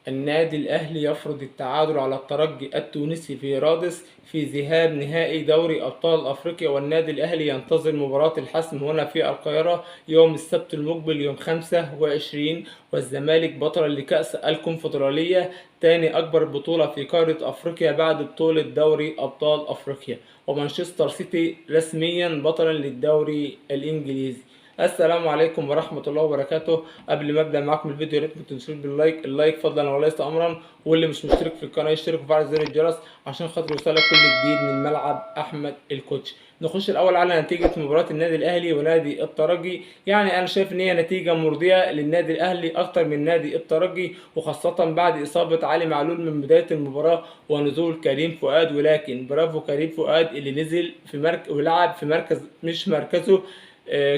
النادي الأهلي يفرض التعادل على الترجي التونسي في رادس في ذهاب نهائي دوري أبطال أفريقيا، والنادي الأهلي ينتظر مباراة الحسم هنا في القاهرة يوم السبت المقبل يوم 25. والزمالك بطلا لكأس الكونفدرالية، تاني أكبر بطولة في قارة أفريقيا بعد بطولة دوري أبطال أفريقيا. ومانشستر سيتي رسميا بطلا للدوري الإنجليزي. السلام عليكم ورحمة الله وبركاته. قبل ما ابدا معاكم الفيديو يا ريت ما تنسوش بال like، ال like فضلا وليس امرا، واللي مش مشترك في القناة يشترك وفعل زر الجرس عشان خاطر يوصلك كل جديد من ملعب احمد الكوتش. نخش الاول على نتيجة مباراة النادي الاهلي ونادي الترجي. يعني انا شايف ان هي نتيجة مرضية للنادي الاهلي اكتر من نادي الترجي، وخاصة بعد اصابه علي معلول من بداية المباراة ونزول كريم فؤاد. ولكن برافو كريم فؤاد اللي نزل في مركز ولعب في مركز مش مركزه.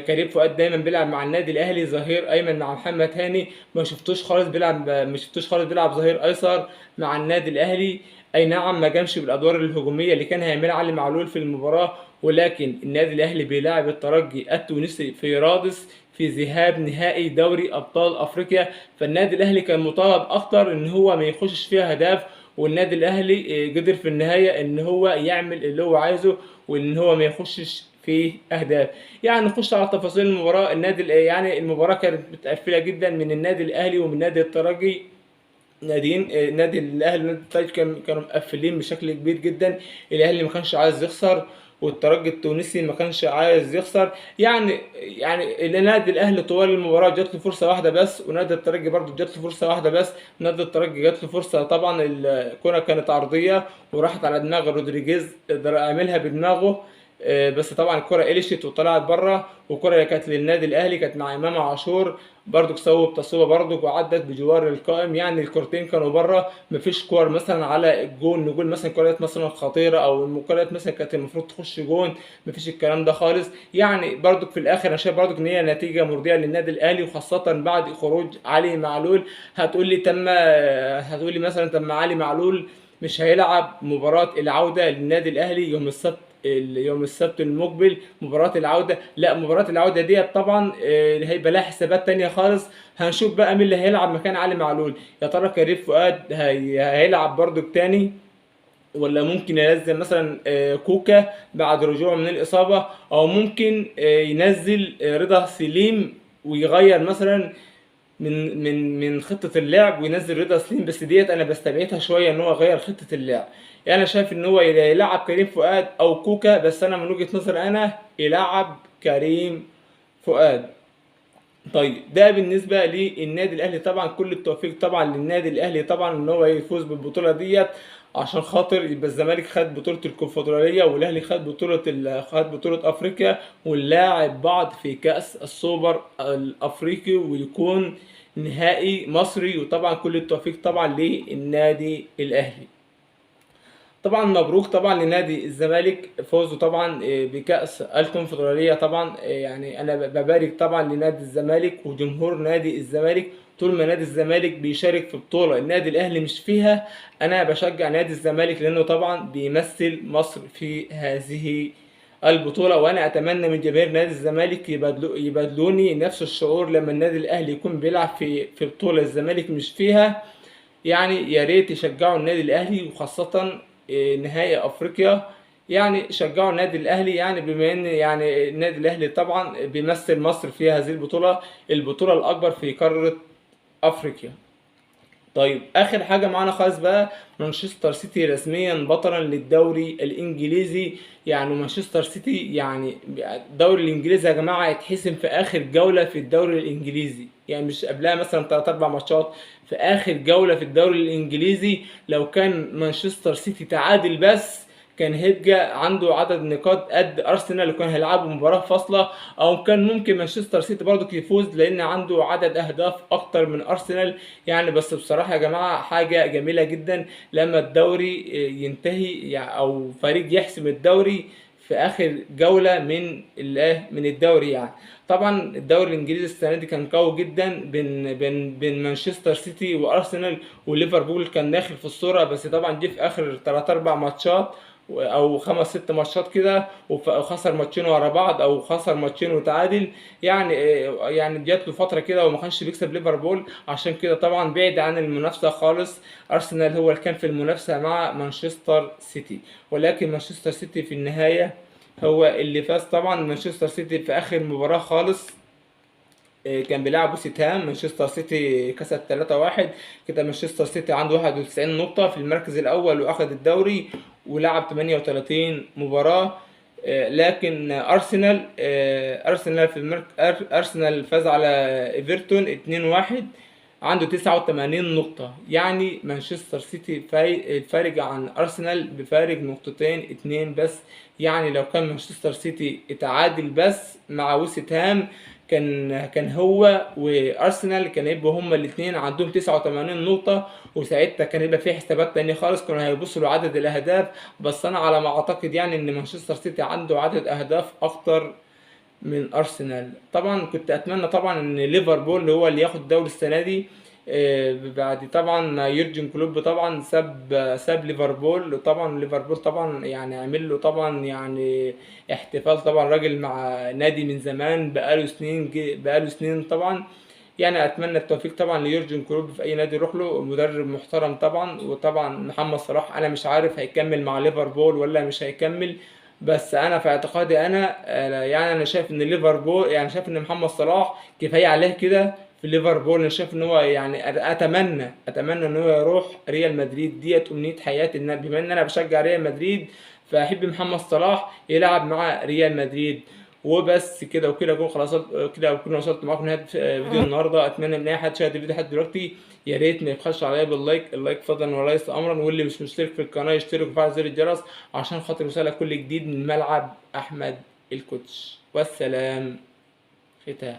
كريم فؤاد دايما بيلعب مع النادي الاهلي ظهير ايمن مع محمد هاني، ما شفتوش خالص بيلعب ظهير ايسر مع النادي الاهلي. اي نعم ما جامش بالادوار الهجومية اللي كان هيعملها علي معلول في المباراة، ولكن النادي الاهلي بيلاعب الترجي التونسي في رادس في ذهاب نهائي دوري ابطال افريقيا، فالنادي الاهلي كان مطالب اكتر ان هو ما يخشش فيها اهداف، والنادي الاهلي قدر في النهاية ان هو يعمل اللي هو عايزه وان هو ما يخشش في اهداف. يعني نخش على تفاصيل المباراة. النادي يعني المباراة كانت متقفله جدا من النادي الاهلي ومن نادي الترجي. ناديين، نادي الاهلي ونادي الترجي كانوا مقفلين بشكل كبير جدا. الاهلي ما كانش عايز يخسر والترجي التونسي ما كانش عايز يخسر. يعني النادي الاهلي طوال المباراة جات له فرصة واحدة بس، ونادي الترجي برضه جات له فرصة واحدة بس. نادي الترجي جات له فرصة، طبعا الكره كانت عرضية وراحت على دماغ رودريجيز، عملها بدماغه، بس طبعا الكره قلشت وطلعت بره. والكره اللي كانت للنادي الاهلي كانت مع امام عاشور، برضك صوب تصويبه برضك وعدت بجوار القائم. يعني الكورتين كانوا بره، مفيش كور مثلا على الجون نقول مثلا كره مثلا خطيرة او الكره مثلا كانت المفروض تخش جون، مفيش الكلام ده خالص. يعني برضك في الاخر انا شايف برضك ان هي نتيجة مرضية للنادي الاهلي، وخاصة بعد خروج علي معلول. هتقول لي مثلا تم علي معلول مش هيلعب مباراة العودة للنادي الاهلي يوم السبت المقبل مباراة العودة. لا، مباراة العودة ديت طبعا هيبقى لها حسابات تانية خالص. هنشوف بقى مين اللي هيلعب مكان علي معلول. يا ترى كريم فؤاد هيلعب برضو تاني، ولا ممكن ينزل مثلا كوكا بعد رجوعه من الإصابة، أو ممكن ينزل رضا سليم ويغير مثلا من من من خطة اللعب وينزل رضا سليم. بس ديت انا بستبعدها شوية ان هو غير خطة اللعب. يعني انا شايف ان هو يلعب كريم فؤاد او كوكا، بس انا من وجهة نظري انا يلعب كريم فؤاد. طيب ده بالنسبة للنادي الاهلي. طبعا كل التوفيق طبعا للنادي الاهلي طبعا ان هو يفوز بالبطولة ديت، عشان خاطر يبقى الزمالك خد بطولة الكونفدرالية والاهلي خد بطولة افريقيا، ونلاعب بعض في كأس السوبر الافريقي ويكون نهائي مصري. وطبعا كل التوفيق طبعا للنادي الاهلي. طبعا مبروك طبعا لنادي الزمالك فوزه طبعا بكأس الكونفدرالية. طبعا يعني انا ببارك طبعا لنادي الزمالك وجمهور نادي الزمالك. طول ما نادي الزمالك بيشارك في بطولة النادي الاهلي مش فيها، انا بشجع نادي الزمالك لانه طبعا بيمثل مصر في هذه البطولة. وانا اتمنى من جماهير نادي الزمالك يبادلوني نفس الشعور لما النادي الاهلي يكون بيلعب في بطولة الزمالك مش فيها. يعني يا ريت يشجعوا النادي الاهلي، وخاصة نهائي افريقيا. يعني شجعوا النادي الاهلي، يعني بما ان يعني النادي الاهلي طبعا بيمثل مصر في هذه البطولة، البطولة الاكبر في قارة افريقيا. طيب اخر حاجة معانا خالص بقى، مانشستر سيتي رسميا بطلا للدوري الانجليزي. يعني مانشستر سيتي، يعني الدوري الانجليزي يا جماعة هيتحسم في اخر جولة في الدوري الانجليزي، يعني مش قبلها مثلا 3 4 ماتشات، في اخر جولة في الدوري الانجليزي. لو كان مانشستر سيتي تعادل بس كان هيبقى عنده عدد نقاط قد ارسنال اللي كان هيلعبوا مباراة فاصلة، او كان ممكن مانشستر سيتي برضك يفوز لان عنده عدد اهداف اكتر من ارسنال. يعني بس بصراحة يا جماعة حاجة جميلة جدا لما الدوري ينتهي او فريق يحسم الدوري في اخر جولة من الدوري. يعني طبعا الدوري الانجليزي السنة دي كان قوي جدا بين مانشستر سيتي وارسنال، وليفربول كان داخل في الصورة، بس طبعا جه في اخر 3 4 ماتشات او 5 6 ماتشات كده، وخسر ماتشين ورا بعض او خسر ماتشين وتعادل. يعني جات له فترة كده وما كانش بيكسب ليفربول، عشان كده طبعا بعد عن المنافسة خالص. ارسنال هو اللي كان في المنافسة مع مانشستر سيتي، ولكن مانشستر سيتي في النهاية هو اللي فاز. طبعا مانشستر سيتي في اخر مباراة خالص كان بيلعب وست هام، مانشستر سيتي كسب 3-1 كده. مانشستر سيتي عنده 91 نقطة في المركز الأول وأخذ الدوري ولعب 38 مباراة. لكن أرسنال أرسنال في أرسنال فاز على إيفرتون 2-1، عنده 89 نقطة. يعني مانشستر سيتي فارق عن أرسنال بفارق نقطتين 2 بس. يعني لو كان مانشستر سيتي اتعادل بس مع وست هام كان هو وارسنال كان يبقوا هما الاثنين عندهم 89 نقطة، وساعتها كان يبقى في حسابات تانية خالص، كانوا هيبصوا لعدد الاهداف. بس انا على ما اعتقد يعني ان مانشستر سيتي عنده عدد اهداف اكتر من ارسنال. طبعا كنت اتمنى طبعا ان ليفربول هو اللي ياخد الدوري السنة دي، بعد طبعا ما يورجن كلوب طبعا ساب ليفربول. طبعا ليفربول طبعا يعني عمل له طبعا يعني احتفال، طبعا راجل مع نادي من زمان بقاله سنين، بقاله سنين طبعا. يعني اتمنى التوفيق طبعا ليورجن كلوب في اي نادي يروح له، مدرب محترم طبعا. وطبعا محمد صلاح انا مش عارف هيكمل مع ليفربول ولا مش هيكمل، بس انا في اعتقادي انا يعني انا شايف ان ليفربول، يعني شايف ان محمد صلاح كفاية عليه كده في ليفربول. انا شايف ان هو يعني اتمنى ان هو يروح ريال مدريد، ديت امنية حياتي، ان بما ان انا بشجع ريال مدريد فاحب محمد صلاح يلعب مع ريال مدريد. وبس كده وكده اكون خلاص كده وكنا وصلت معاكم نهاية فيديو النهارده. اتمنى ان اي حد شاهد الفيديو لحد دلوقتي يا ريت ما يبخلش عليا بال like، ال like فضلا وليس امرا، واللي مش مشترك في القناة يشترك ويفعل زر الجرس عشان خاطر يوصلك كل جديد من ملعب احمد الكوتش. والسلام ختام.